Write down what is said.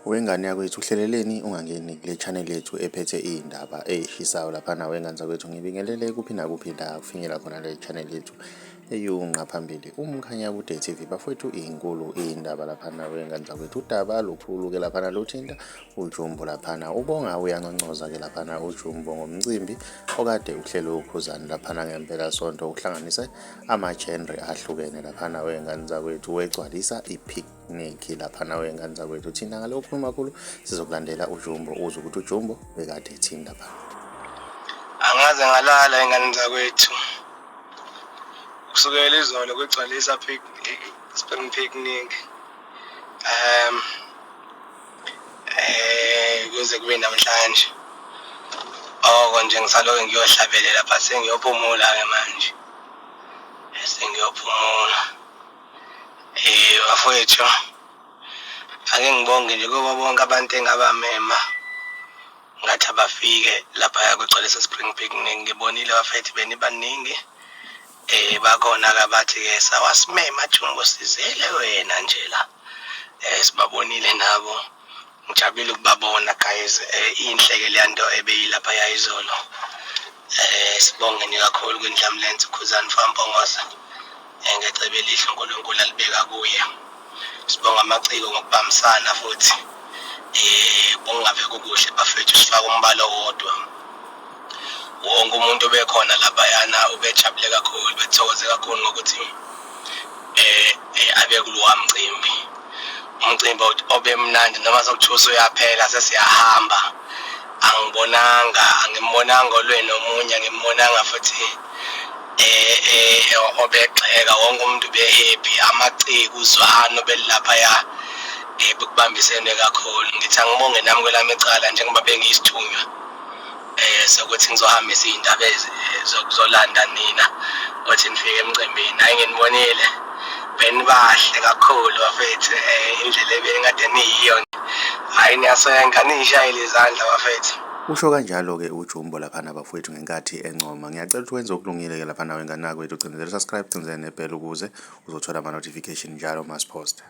Wengane yakwethu uhleleleni ungangeni kule channel yethu ephethe iy'ndaba ey'shisayo laphana wengane zakwethu ngibingelele kuphi nakuphi la kufinyela khona le channel yethu eyunqa phambili uMkhanyakude TV bafowethu inkulu iy'ndaba laphana wengane zakwethu udaba lukhulu-ke laphana luthinta uJumbo laphana ubonga uyanconcoza-ke laphana uJumbo ngomcimbi okade uhlelwe uKhuzani laphana ngempelasonto uhlanganise ama-genre ahlukene laphana wey'ngane zakwethu wegcwalisa i-picnic laphana wey'ngane zakwethu thina ngale kukhuluma kakhulu sizokulandela uJumbo uzwe ukuthi uJumbo bekade ethini laphana. Angaze ngalala ingane zakwethu kusukela izolo kwigcwalisa spring picnic um eh kuze kube namhlanje oko nje ngisaloke ngiyohlabelela pha sengiyophumula ke manje sengiyophumula eh bafowethu ake ngibonge nje kubo bonke abantu engabamema ngathi abafike laphaya kugcwalisa spring picnic ngibonile bafethu benibaningi Eh bakhona ke abathi ke sawasimema Jumbo sizele wena nje la. Eh sibabonile nabo. Ngijabulile ukubabona guys eh inhle ke leyanto ebeyilapha yayizolo. Eh sibonge nje kakhulu kwindlamlenze Khuzani Fampongoza. Eh ngecebo elihle uNkulunkulu alibeka kuye. Sibonga amaciko ngokubambisana futhi. Eh bongave kukuhle bafethu sifaka umbalo wodwa. Wonke umuntu obekhona laphayana ubejabule kakhulu, bethokoze kakhulu ngokuthi abe kulowa mcimbi. Umcimbi obemnandi noma sekuthiwa usuyaphela sesiyahamba, angibonanga, angimbonanga olwe nomunye, angimbonanga futhi obegxeka, wonke umuntu ube-happy, amaciko, uzwano belilaphaya bekubambisene kakhulu. Ngithi angibonge nami kwelami icala njengoba bengiyisithunywa. eh sokuthi ngizohambisa iy'ndaba zokuzolanda nina othi nifike emcimbini. Hhayi nginibonile benibahle kakhulu bafethu um indlela ebengikade niyiyo hhayi niyasenga niyishayele izandla bafethu. Usho kanjalo-ke uJumbo laphana bafowethu ngenkathi encoma. Ngiyacela ukuthi wenze okulungile-ke laphana wengane yakwethu, cindezela u-subscribe, cindezela nebhele ukuze uzothola ama-notification njalo uma siphosta.